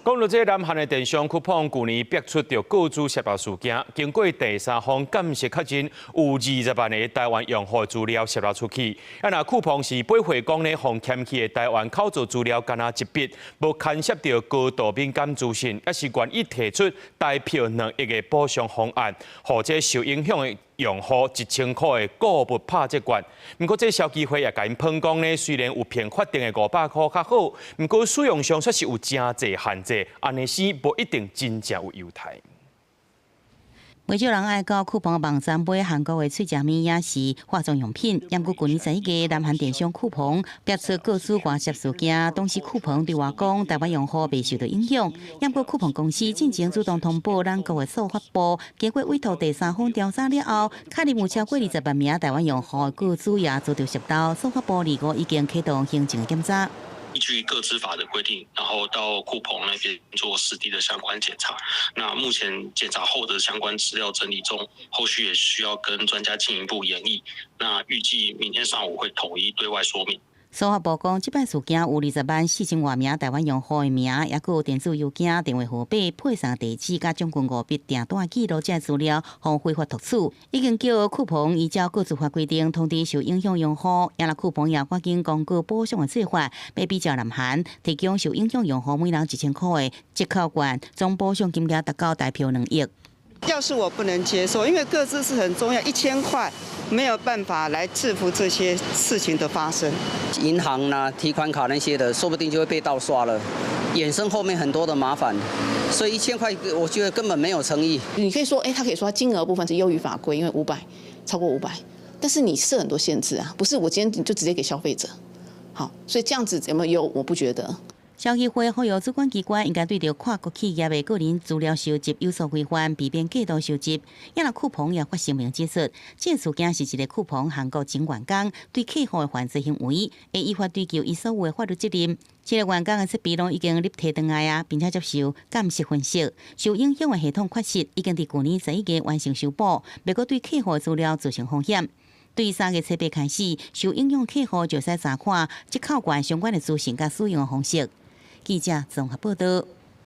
講到這南韓的電商酷澎舊年爆出著個資洩露事件，經過第三方鑑識確認，有20萬個台灣用戶資料洩露出去。啊，若酷澎是背回講呢，予嫌棄的台灣口座資料干焦一筆，無牽涉著高度敏感資訊，抑是願意提出台票2億的補償方案，予這受影響的用戶1000塊的購物拍折券。毋過這消基會也共𪜶噴講呢，雖然有憑法定的500塊較好，毋過使用上卻是有誠濟限制，按呢是無一定真正有優待。袂少人愛到酷澎網站買韓國的喙食物抑是化妝用品。毋過舊年11月，南韓電商酷澎爆出個資外洩事件，當時酷澎對外講，台灣用戶袂受到影響。毋過酷澎公司進前主動通報咱國的數法部，經過委託第三方調查了後，確認有超過20萬名台灣用戶的個資也遭著洩露，數法部25已經啟動行政檢查。依據個資法的規定，然後到酷澎那邊做實地的相關檢查。那目前檢查後的相關資料整理中，後續也需要跟專家進一步研議。那預計明天上午會統一對外說明。數法部講，這擺事件有20萬4000外名台灣用戶的名，抑閣有電子郵件、電話號碼、配送地址、佮將近五筆訂單記錄這資料，予非法讀取，已經叫酷澎依照個資法規定通知受影響用戶，也若酷澎也趕緊公告補償的做法，欲比照南韓提供受影響用戶每人1000塊的折扣券，總補償金額達到台票2億。要是我不能接受，因為個資是很重要，1000塊沒有辦法來制服這些事情的發生。銀行啦、提款卡那些的，說不定就會被盜刷了，衍生後面很多的麻煩。所以1000塊，我覺得根本沒有誠意。你可以說，哎，他可以說金額部分是優於法規，因為五百超過五百，但是你設很多限制啊，不是我今天你就直接給消費者。好，所以這樣子有沒有優？我不覺得。消基會呼籲主管機關應該對著跨國企業的個人資料收集有所規範，避免過度收集。也若酷澎也發聲明指出，這事件是一个酷澎韓國前員工對客戶的犯罪行為，會依法追究伊所有的法律責任。這个員工的設備攏已經立提轉來啊，並且接受鑑識分析，受影響的系統缺失已經佇舊年11月完成修補，袂閣對客戶資料造成風險。對3月初八開始，受影響客戶就使查看折扣券相關的資訊佮使用方式。記者綜合報道。